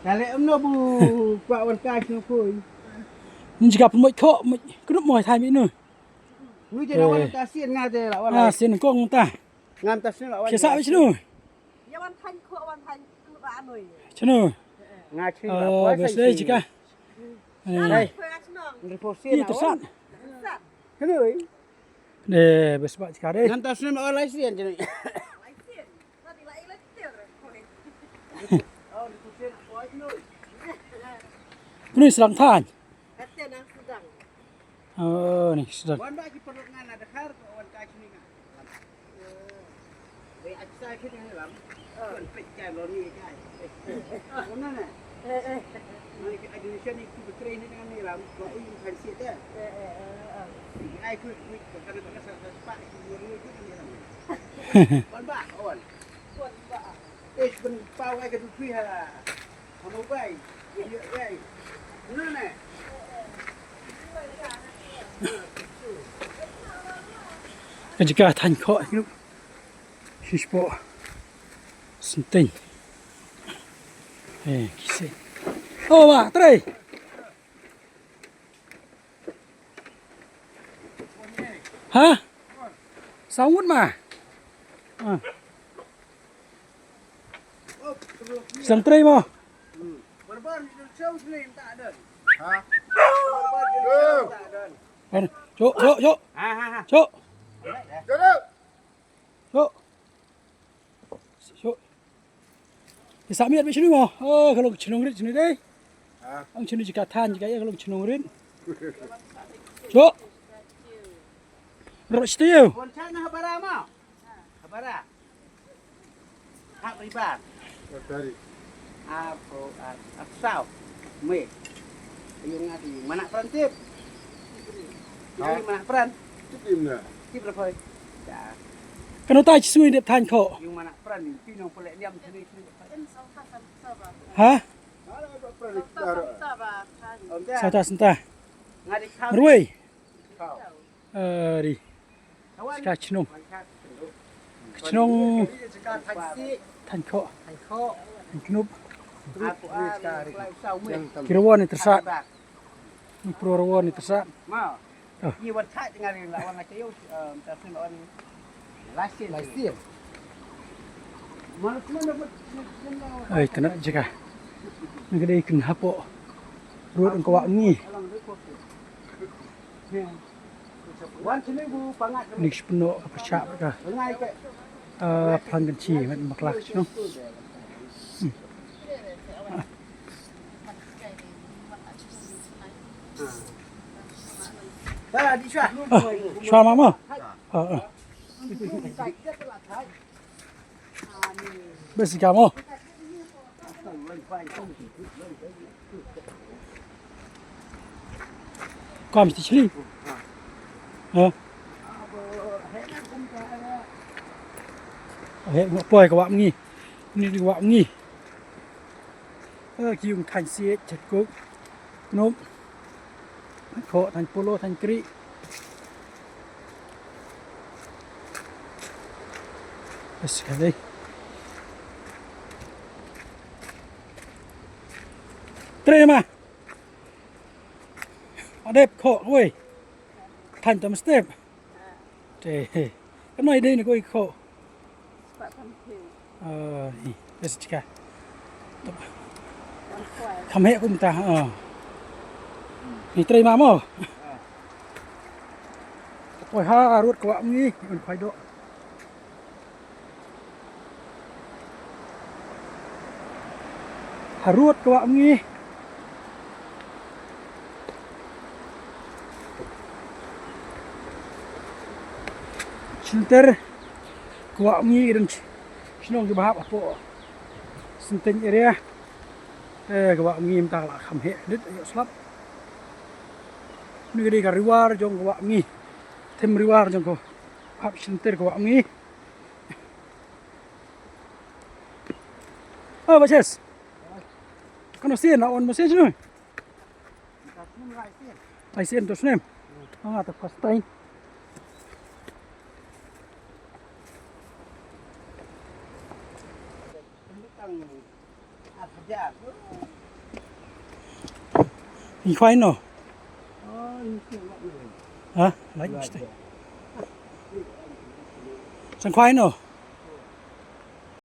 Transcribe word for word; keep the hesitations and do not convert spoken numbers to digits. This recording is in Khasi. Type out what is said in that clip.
Ka leh em no bu kwah wan kai snu kui. Ni jaka pynmoi kho, moi knup moi thai mi nu. Nui je la wan ta sien nga je la wan. Ah, sien kong ta. Ngam ta sien la wan. Kisa wis nu. Ya wan than kho, wan than kho ba anoi. Chnu. Nga chnu. Oh, bes dei jaka. Dei. Ni tersat. Chnu. Dei, bes ba jaka dei. Ngam ta sien la wan lai sien chnu. Kuni sedang than. Oh, ni sedang. Wan ba ki perut ngan ada khar ko wan ka chini nga. Wei, aksa ki ni lam. Wan pek kai lo ni kai. Wan na. Ni ki ada ni sini ki betrei ni dengan ni lam. Ko ui kan si te. Ai ku ku ka na ka sa pa ki ni ni ni lam. Wan ba, wan. Ka jaka than kho, you know. Shish po. Senteng. Eh, kise. Oh, wa, trei. Ha? Saw ngut ma? Ah. Sang trei mo? Ha? Bar, chok, chok, chok. Chok. Shu. Isa miat bad shu mo. Oh, ka long chnong rit shu dei. Ha? Ang shu jaka than jaka ya ka long chnong rit. Shu. Ro shu. Bon chan na habara ma. Habara. Hap riba. Tari. Ap, ap, ap saw. Me. Yung ati, mana pran tip. Ha? Yung mana pran. Tip im na. Tip ra phoi. Ya. Kano tai chi sui dep than kho. Yung mana pran, yung pinong pole liam sini sini. Ha? Sata senta. Rui. Ari. Ka chnong. Ka chnong. Than kho. Than knup. Ki rawon ni tersat. Ni pro rawon ni tersat. Oh. Ai, kena jaka. Ni ka dei ken hapo. Rud ka wah ngi. Ni shu pynnoh ka pyrshah ka. Ah, plang kan chi met maklak shnong. Hmm. Shuwa ma mo. Ah, ah. Besi ka mo. Kam sti chli. Ha. He, ngop poi ka wah ngi. Ni di wah ngi. Eh, ki yung kan siet chet kuk. Nop. Kho than polo than kri. Sekali. Terima. Adep kho wei. Than tam step. Te. Kan mai dei ni koi kho. Ah, ni, bes jika. Kham heh kumta, ah. Ni trei ma mo. Poi ha rud ka wah ngi, un khoi do. Ha rud ka wah ngi. Center ka wah ngi don ch-, chnong ki bahap apo. Senteng area. Eh, ka wah ngi mynta la kham heh dit ayo slap. Ni ka dei ka riwar jong ka wah ngi. Them riwar jong ko. Hap center ka wah ngi. Oh, baches. Kano sien na on baches nu. Lai sien to snem. Ah, to first time. Ïa khwai no. Ha, lai mesti. Sang khwai no.